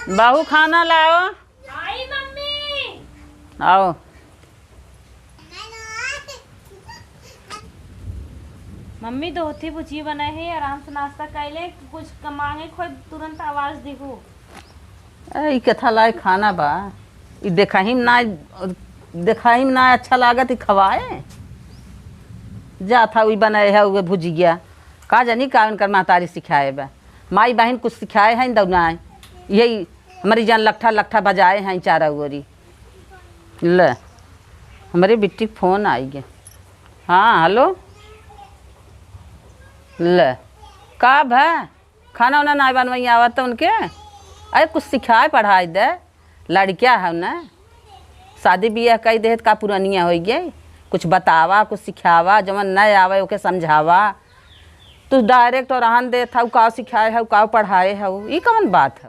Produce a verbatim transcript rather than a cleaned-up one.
बहू, खाना लाओ। आई मम्मी। आओ। मम्मी, दोहती भुजिया बनाए है, आराम से नाश्ता कर ले, कुछ क-, मांगे खोए, तुरंत आवाज दिहू। ए, ई कथा लाए खाना बा, ई देखाही में ना, देखाही में ना अच्छा लागत, ई खवाए। जा था, उई बनाए है, उहे भुजिया। का जानी का उनकर महतारी सिखाए बा। माई बहिन कुछ सिखाए हैं, दौनाए। यही हमारी जान लट्ठा, लट्ठा बजाए हैं चारा ओरी। ले, हमरे बिट्टी क फोन आई गे। हाँ, हेलो। ले, का भा? खाना उना ना बनवाई आवत तो उनके? अरे, कुछ सिखाए पढ़ाए दे, लड़किया है ना, शादी बियाह कई देहे त का पुरनिया होइ गई? कुछ बतावा, कुछ सिखावा, जवन न आवे ओके समझावा। तू डायरेक्ट और रहन देत हऊ, का सिखाए हऊ, का पढ़ाए हऊ, ई कवन बात है?